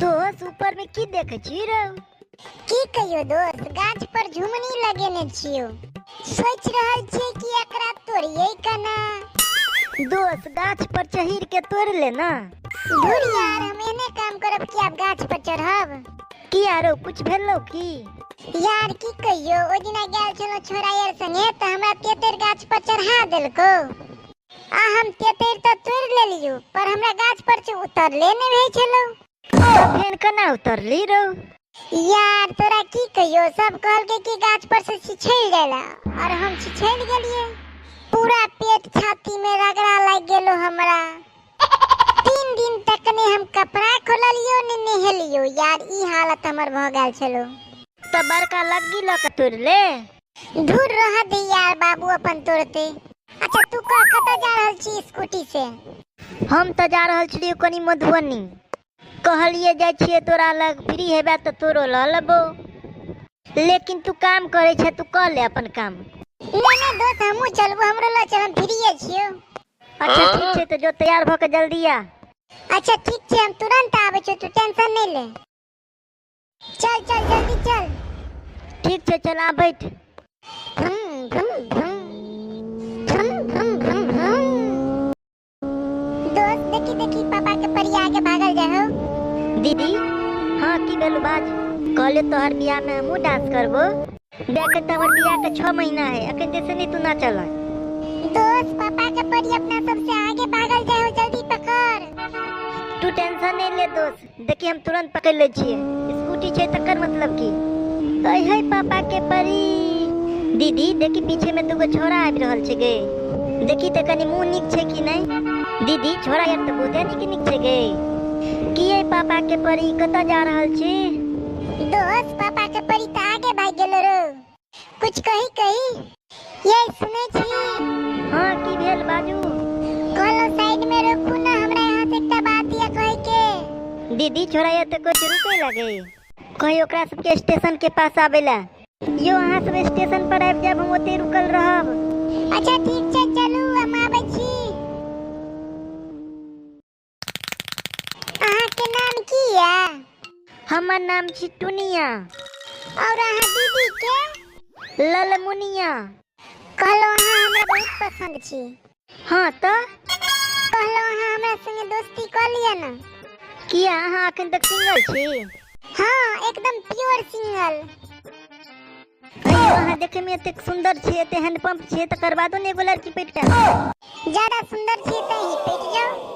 दोस्त, ऊपर में की देखे छी रौ? की कहियो दोस्त, गाछ पर झुमनी लगेने छियो, सोच रहल छियै कि एकरा तोड़िए केना। दोस्त, गाछ पर चढ़ के तोड़ ले ना। धुर यार, हम एने काम करब कि आब गाछ पर चढ़ब। किया रौ, कुछ भेलो की? यार की कहियो, ओहि दिना गेल छलहुँ छोरा यार संगे तऽ हमरा तेतैर गाछ पर चढ़ा देलको आ हम तेतैर तऽ तोड़ि लेलियो, पर हमरा गाछ पर से उतरले नहि भेल छलौ। तऽ फेर केना उतरली रौ? यार तोरा की कहियो, सब कहलकै कि गाछ पर से छिछैल जाय ला और हम छिछैल गेलिए। पूरा पेट छाती में रगड़ा लागि गेलो हमरा। 3 दिन तक ने हम कपड़ा खोललियो ने नहेलियो यार, ई हालत हमर भऽ गेल छलो। तऽ बड़का लग्गी लऽ के तोड़ ले। दूर रह दे यार, बाबू अपन तोड़ते। अच्छा तू कह, कतऽ जा रहल छी स्कूटी से? हम तऽ जा रहल छलियै कनी मधुबनी, कहलिए जाइ छियै तोरा लग, फ्री हेबे तऽ तोरो लऽ लेबो, लेकिन तू काम करै छै, तू कऽ ले अपन काम। नहीं नहीं दोस्त, हमहूँ चलबो, हमरो लऽ चल, हम फ्रीए छियो। अच्छा ठीक छै, तऽ जो तैयार भऽ के जल्दी आ। अच्छा ठीक छै, हम तुरंत आबै छियो, तू टेंशन नहीं ले। चल चल जल्दी चल। ठीक छै, चल आ बैठ। भ्रुम भ्रुम भ्रुम भ्रुम भ्रुम भ्रुम भ्रुम। दोस्त देखी देखी, पापा के परिया आगे भागल जाय हो। दीदी। हाँ, की भेलू बाज? कहले तोहर बियाह में हमहूँ डांस करबो। देख तऽ हमर बियाह के 6 महीना है, अखन जैसे नहीं तू ना चल। दोस्त, पापा के परी अपना सबसे आगे भागल जाय हो, जल्दी पकड़। तू टेंशन नहीं ले दोस्त, देखी हम तुरंत पकड़ ले छियै, स्कूटी छै तकर मतलब की अय है पापा के परी। दीदी देखी, पीछे में दूगो छोरा आबि रहल छै गे, देखी तऽ कनी मुँह नीक छै कि नहि। दीदी, छोरा यार तऽ बहुते नीक नीक छै गे। की है पापा के परी, कतऽ जा रहल छी? दोस्त, पापा के परी तऽ आगे भागि गेलो रो। कुछ कही कही ये सुनै छी? हाँ, की भेल बाजू? कहलो साइड में रोकू ना, हमरा यहाँ से एकटा बात ये कहे के। दीदी, छोरा यार तऽ कुछ रुके लगे, कही ओकरा सबके स्टेशन के पास आबेला। यो अहाँ सब स्टेशन पर आबि जायब, हम ओते रुकल रहब। अच्छा ठीक छै, चलू हम आबै छी। अहाँ के नाम की या? हमर नाम छी टुनिया। और अहाँ दीदी के? ललमुनिया। कहलो अहाँ हमरा बहुत पसंद छी। हाँ तऽ? कहलो अहाँ हमरा संगे दोस्ती कऽ लिअ ना। किया, अहाँ अखन तक सिंगल छी? हाँ, एकदम प्योर सिंगल। अयो, अहाँ देखे में एतेक सुंदर छी, एते हैंडपंप छी, तकर बादो ने एगो लड़की पेट जायत। ज्यादा सुंदर छी तऽ ही पेट जाओ।